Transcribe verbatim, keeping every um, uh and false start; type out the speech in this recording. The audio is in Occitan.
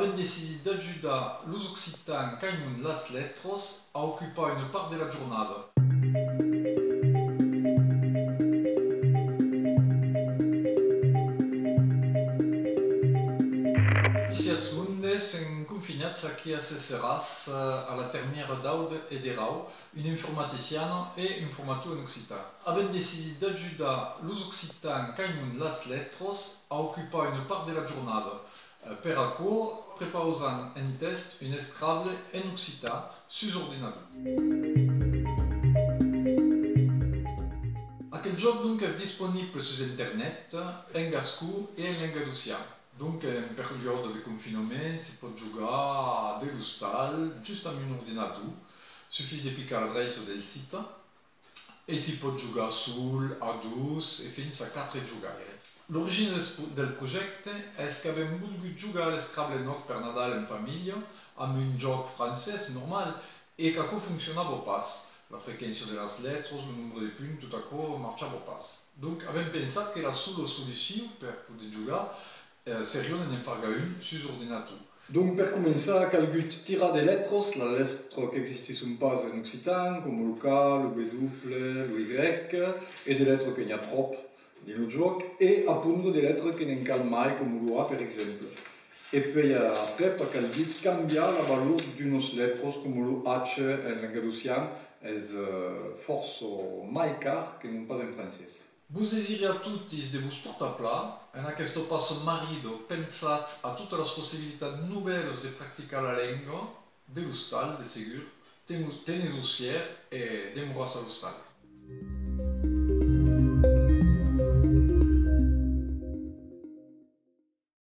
Avèm decidit d'ajudar los occitans qu'aiman las letras a ocupar una part de la jornada. Ici a Monde, sèm confinats aquí a Sesseràs, a la termièra d'Aude e d'Erau, una informaticiana e un formator en occitan. Avèm decidit d'ajudar los occitans qu'aiman las letras a ocupar una part de la jornada. Eh, per aquò, prepausam en tèst un Scrabble en occitan sus ordinador. Aquel jòc, donc, es disponible sus internet, en gascon e en lengadocian. Donc, en periòde de confinament, se pòt jogar de l'ostal, just amb un ordinador. Sufís de picar l'adreça del site. E s'i pòt jogar sol, a dos e fins a quatre jogaires. L'origina del, del projècte es qu'avèm volgut jogar a l'Scrabble nòc per Nadal en familha, amb un jòc francés normal, e qu'aquò foncionava pas. La frequéncia de las letras, lo nombre de punts, tot aquò marchava pas. Donc, avèm pensat que la sola solucion per poder jogar, eh, seriá de ne'n fargar un sus ordinator. Donc, per començar, a calgut tirar de letras, las letras qu'existisson pas en occitan, coma lo K, lo W, lo Y, e de letras que n'i a tròp dins lo jòc, e apondre de letras que ne'n cal mai, coma lo A, per exemple. E puèi aprèp a calgut cambiar la valor d'unas letras, coma lo H en lengadocian, es, eh, fòrça mai car que non pas en francés. Vos desiri a totis de vos portar plan. En aquesta passa marrida, pensatz a totas las possibilitats novèlas de practicar la lenga, de l'ostal, de segur. Tene-, tenetz-vos fièrs e demoratz a l'ostal.